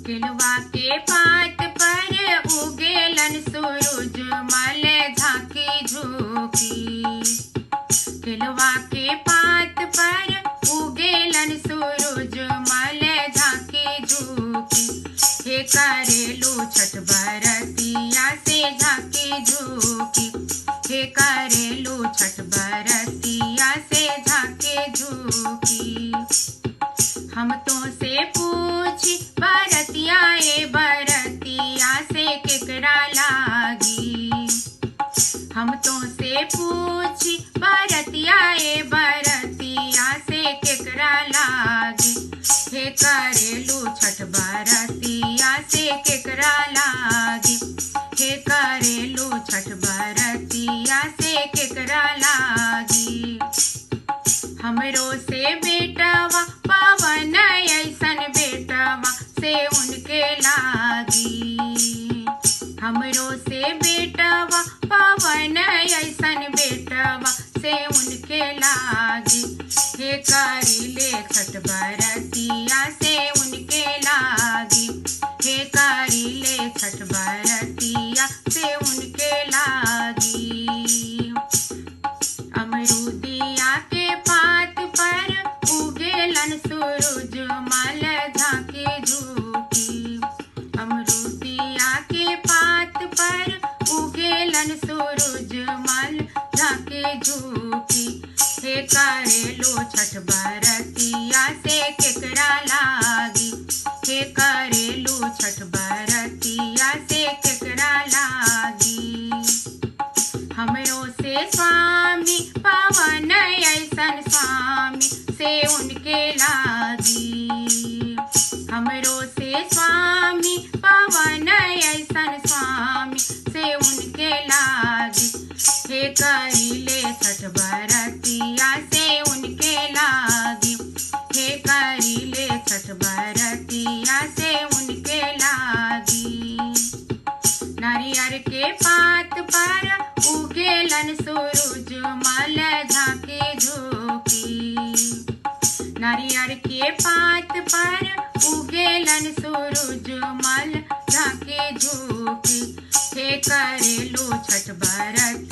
केलवा के पात पर उगेलन सूरज मल झांकी झूकी। केलवा के पात पर उगेलन सूरज मल झांकी झूकी। हे करेलू छठ बरतिया से झांकी झूकी। हे करेलू छठ बरतिया से झांकी झूकी। हम तो से पूछी बरतिया ए बरतिया से केकरा लागी। हम तो से पूछी बरतिया ए बरतिया से केकरा लागी। हे करेलू छठ बरतिया से केकरा लागी। हे करेलू छठ बरतिया से केकरा लागी। हमरो से बेटवा पवन ऐसन बेटवा से उनके लागी। हमरो से बेटवा पवन ऐसन बेटवा से उनके लागी। हे करिले छठ बरतिया से उनके लागी। हे करिले छठ बरतिया से उनके लागी। अमरूदिया के पात पर उगेलन सूरज मल झांकी झूकी। अमरूदिया के पात पर उगेलन सूरज मल झांकी झूकी। हे करेलू छठ बरतिया से केकरा लागी। हे करेलू छठ बरतिया से केकरा लागी। हमरो से स्वामी पवन ऐसन स्वामी से उनके लागी। हमरो से स्वामी पवन ऐसन स्वामी से उनके लागी। हे करिले छठ बरतिया से उनके लागी। हे करिले छठ बरतिया से उनके लागी। नारियर के पात पर उगेलन सूरज मल झांकी झूकी। नारियर के पात पर उगेलन सूरज मल झांकी झूकी। हे करेलू छठ बरतिया